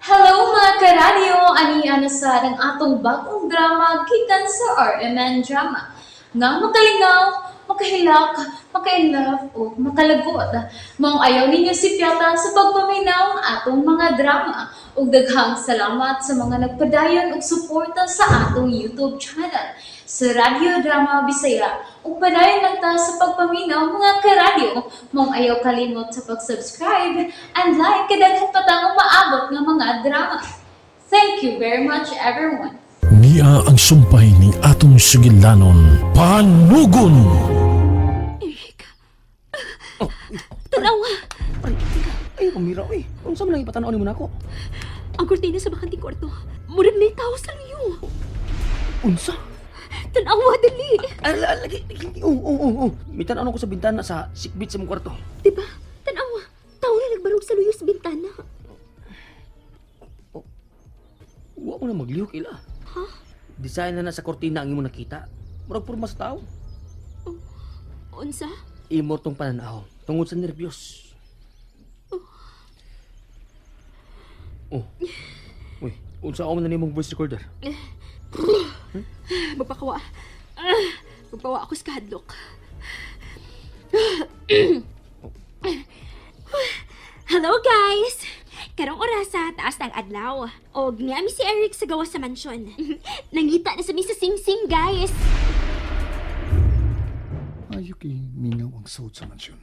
Hello mga karadyo! Ani na sad ang atong bagong drama gikan sa RMN Drama. Nga makalingaw, makahilak, makainlove o makalagot. Maong ayaw ninyo sipyata sa pagpaminaw ang atong mga drama. Ug daghang salamat sa mga nagpadayon og suporta sa atong YouTube channel sa Radyo Drama Bisaya. Ug padayon lang ta sa pagpaminaw mga karadyo. Maong ayaw kalimot sa pag-subscribe and like kay daghan pa tang umaabot nga mga drama. Thank you very much, everyone. Niya ang sumpay ning atong sugilanon, Panugon! Eric. Tanawa! Ay, ay, kumira, uy. Unsa man lang ipatanaw nimo nako? Ang kurtina sa bakanting kwarto. Murag na tao sa luyo. Unsa? Tanawa, dali! Ay, lagi, lagi. Oo. May tan-aw ko sa bintana sa sikbit sa mong kwarto. Diba? Tanawa! Tao na nagbarog sa luyo sa bintana. Wa mo na maglihok ila. Ha? Design na na sa kortina ang imo nakita. Murag porma sa tao. Unsa? Imo tong pananaw tungod sa nervyos. Oh. Uy, unsa ako man na nimong voice recorder? Magpakawa. Magpawa ako sa kahadlok. Hello guys! Karong orasa, taas ng adlaw. Og niami si Eric sa gawas sa mansyon. Nangita na sa mi sa Sing-Sing, guys. Ayo kay mingaw ang suod sa mansyon.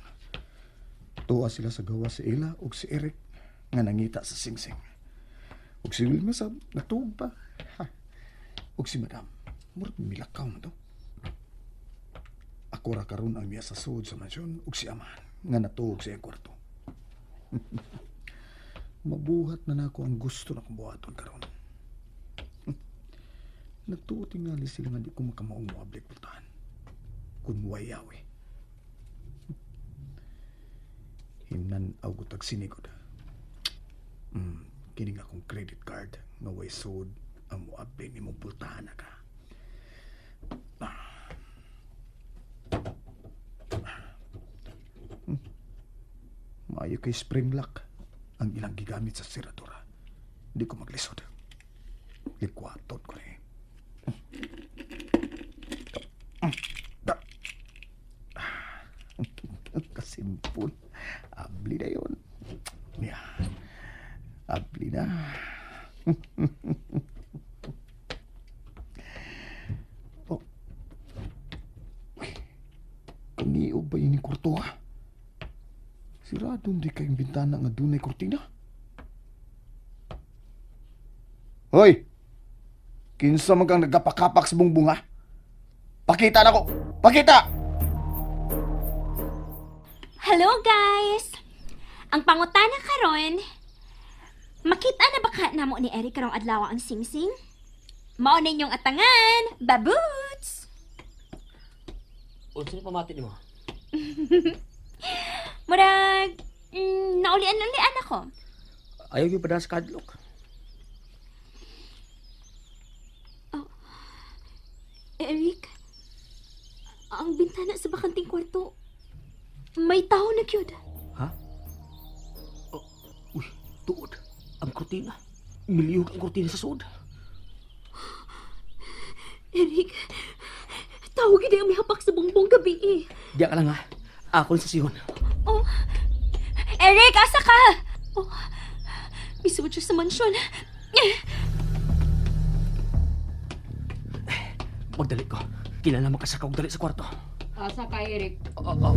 Tuwa sila sa gawa si Ella ug si Eric nga nangita sa singsing. Ug si Wilma sab natuog pa. Ha. Ug si Madam, murag milakaw man to. Ako ra karon ang miya sa suod sa mansyon ug si Amahan nga natuog sa iyang kwarto. Mabuhat na nako ang gusto na kong buhaton karon. Nagtuo tingali sila nga di ko makamaong moablik pultahan kung wayaw eh. Hinan-aw ko tag sinigod. Kining akong credit card nga way sud ang moabli nimo pultahan na ka. Ah. Maayo kay spring lock ang ilang gigamit sa siradura. Di ko maglisod. Likwatot ko ni. Kasimpol. Abli na yun. Yeah. Abli na. Oh. Uy. Kaniog ba yun yung kwarto ha? Sirado hindi kayong bintana nga dunay kurtina. Hoy! Kinsa man kang nagapakapak sa bungbong ha? Pakita na ko! Pakita! Hello guys! Ang pangutana karon, makita na ba ka namo ni Eric karong adlaw ang singsing? Mao ninyong atangan, babuts! Unsa ni pamati nimo? Murag, naulian-ulian ako. Ayaw gyud pa sa kadlok. Eric, ang bintana sa bakanting kwarto, may tao na gyud. Ha? Oh, uy, tuod. Ang kurtina. Milihog ang kurtina sa suod. Eric, tao gyud ang mihapak sa bongbong gabi eh. Diya ka lang ha. Ako ni sa sihon. Oh, Eric, asa ka? Oh, misuod siya sa mansyon. Magdali ko. Kilala makasaka og dali sa kwarto. Asa ka, Eric? Oo, oh,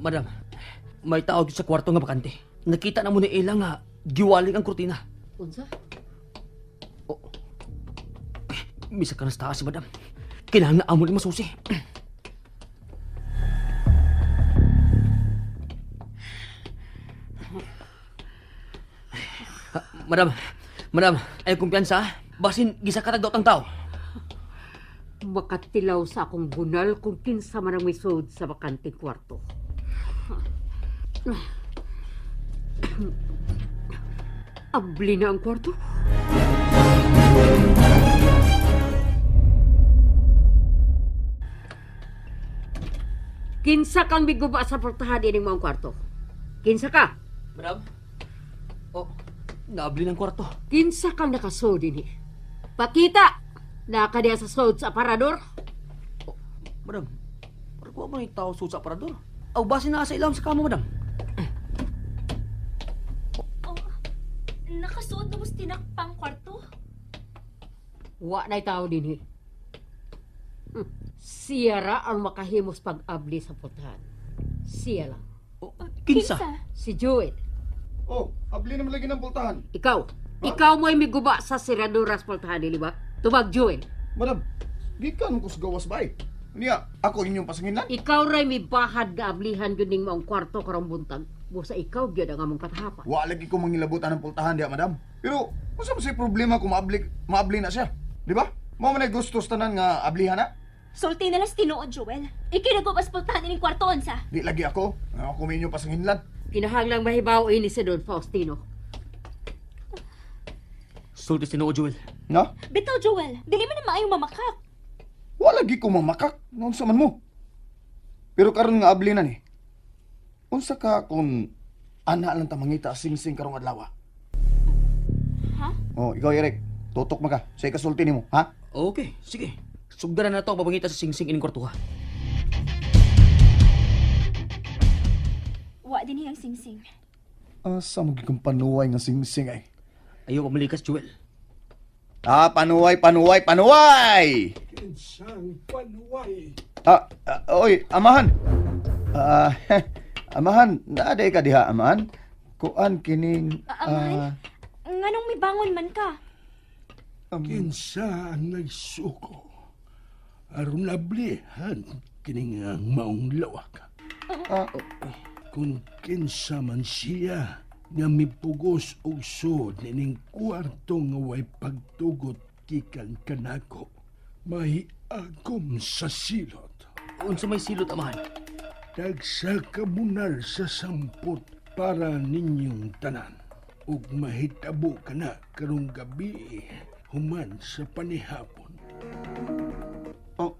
madam. May tao gyud sa kwarto nga bakante. Nakita na mo ni Ella nga giwaling ang kurtina. Unsa? Oh. Eh, misa ka na sa taas, madam. Kailangan na amo ni masusi. Ah, madam, madam, ay kumpiyansa. Ah. Basin gisa ka tagdot ang tao. Makatilaw sa akong bunal kung kinsa man ang misod sa bakanting kwarto. Abli na ang kwarto. Kinsa kang miguba sa portahan ining maong kwarto? Kinsa ka? Madam? Oh. Naabli ng kwarto. Kinsa kang nakasuod dinhi? Pakita! Naa ka diha sa sud sa aparador? Madam, parang kuha mo na yung tao sa aparador. Aw, base na sa ilam sa kama, madam. Oh, nakasuot na mo sa tinakpang kwarto. Wa na'y tao dinhi. Siya ra ang makahimos pag-abli sa pultahan. Siya lang. Oh, kinsa? Si Joel. Oh, abli naman lagi ng pultahan. Ikaw. Ikaw mo'y miguba sa siraduras pultahan, dili ba? Tubag, Joel. Madam, gikan ko sa gawas bay. Niya, ako inyong pasanginan. Ikaw ray mibahad na ablihan gyud ning maong kwarto karong buntag. Busa ikaw gyud ang among katahapan. Wa lagi ko mangilabutan ng pultahan diya, madam. Pero, unsa man say problema kung maabli, maabli na siya? Di ba? Mao man ay gusto sa tanan nga ablihan na. Sulti na lang sa tinuod, Joel. Ikinagubas pultahan ining kwarto, unsa? Di lagi ako. Ako may inyong pasanginlan. Kinahanglang mahibaw ini si Don Faustino. Sulti si Joel. No? Bitaw, Joel. Dili man na maayong mamakak. Wa lagi ko mamakak. Unsa man mo? Pero karon nga abli na ni. Unsa ka kung ana lang ta mangita sing-sing karong adlaw? Ha? Oh, ikaw Eric, tutok man ka. Sa ikasulti nimo, ha? Okay, sige. Sugdaran na to ang pamangita sa singsing ining kwarto ha. Wa din ang singsing. Asa mo gikong panuway nga sing-sing ay? Ayaw pamalikas, Joel. Ah, panuway, panuway, panuway! Kinsang panuway. Ah, ah, oy, amahan. Ah, amahan, naaday ka diha, amahan. Kuan kining Ah, amahan? Nganong may bangon man ka? Kinsa ang nagsuko. Aron ablihan kining ang maong lawak. Ah. Kung kinsa man siya nga mipugos og sud nining kwarto nga way pagtugot gikan kanako, mahiagom sa silot. Unsa may silot, amahan? Tagsa kabunal sa sampot para ninyong tanan. Ug mahitabo kana karong gabi human sa panihapon. Oh,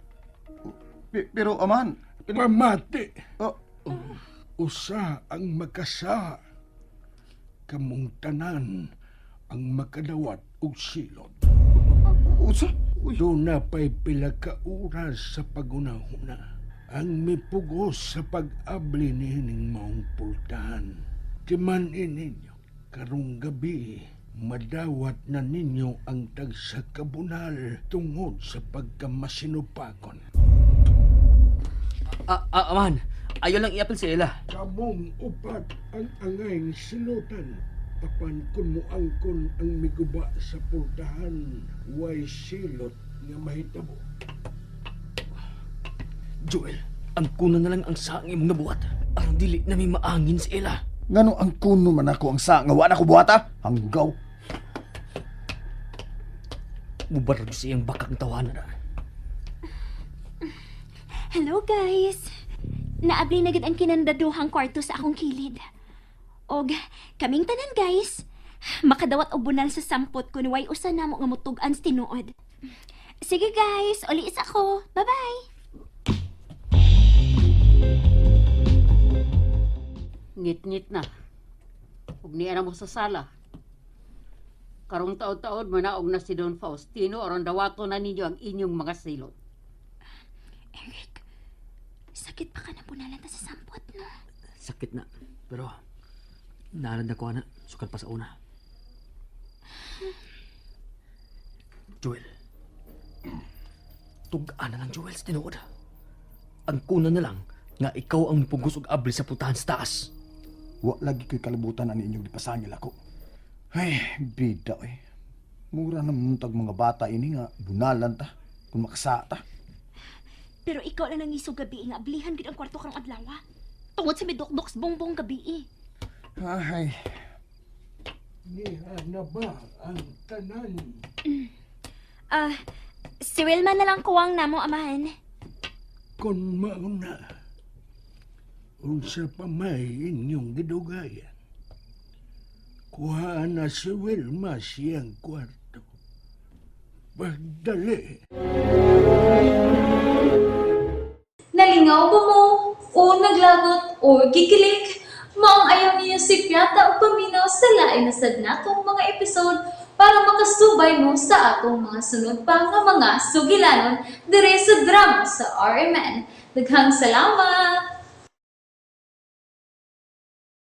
pero amahan, Pamati, oh, usa ang makasa. Kamong tanan ang makadawat og silot. Unsa? Uy, Doon na pa'y pila ka oras sa pagunahuna ang mipugos sa pag-abli niining maong pultahan. Timan ninyo, karong gabi, madawat na ninyo ang tagsa kabunal tungod sa pagkamasinupakon. Ah, ah, amahan, ayaw lang iapil si Ella. Kamong upat ang angay silutan, apan kun moangkon ang miguba sa pultahan, way silot nga mahitabo. Joel, ang kuna na lang ang saang imong nabuhat. Aron dili na may maangin si Ella. Ngano ang kuno man ako ang sa nga wa na ko buhata? Hanggaw. Mubarag sa iyang bakang tawanan na. Hello, guys. Naabli na gid ang kinandaduhang kwarto sa akong kilid. Og kaming tanan, guys. Makadawat og bunal sa sampot kun way usa namo nga mutug-an sa tinuod. Sige guys, uli isa ko. Bye-bye. Ngit-ngit na. Ug niya na mo sa sala. Karong taod-taod manaog na si Don Faustino aron dawato na ninyo ang inyong mga silot. Eric, sakit pa ka na bunalan ta sa sampot, no? Sakit na. Pero, naalad na ko ana. Sukad pa sa una. Joel. Tug-an na lang, Joel, sa tinuod. Ang kuna na lang nga ikaw ang mipugos og abli sa putahan sa taas. Wa lagi ko'y kalibutan ani inyong gipasangil ako. Ay, bida eh. Mura na muntag mga bata ini nga bunalan ta kung makasa ta. Pero ikaw lang nangisog gabi nga ablihan gid ang kwarto karong adlaw. Tungod sa midukdok sa bongbong gabi. Eh. Ay, Niha na ba ang tanan? Ah, si Wilma na lang kuwang namo amahan. Kung mauna, unsa pa may inyong gidugayan. Kuhaan na si Wilma siyang kwarto. Pagdali. Nalingaw ba mo? O naglagot o gikilig? Maong ayaw niyo sipyata o paminaw sa lain na sad natong mga episode para makasubay mo sa atong mga sunod pa nga mga sugilanon dire sa drama sa RMN. Daghang salamat!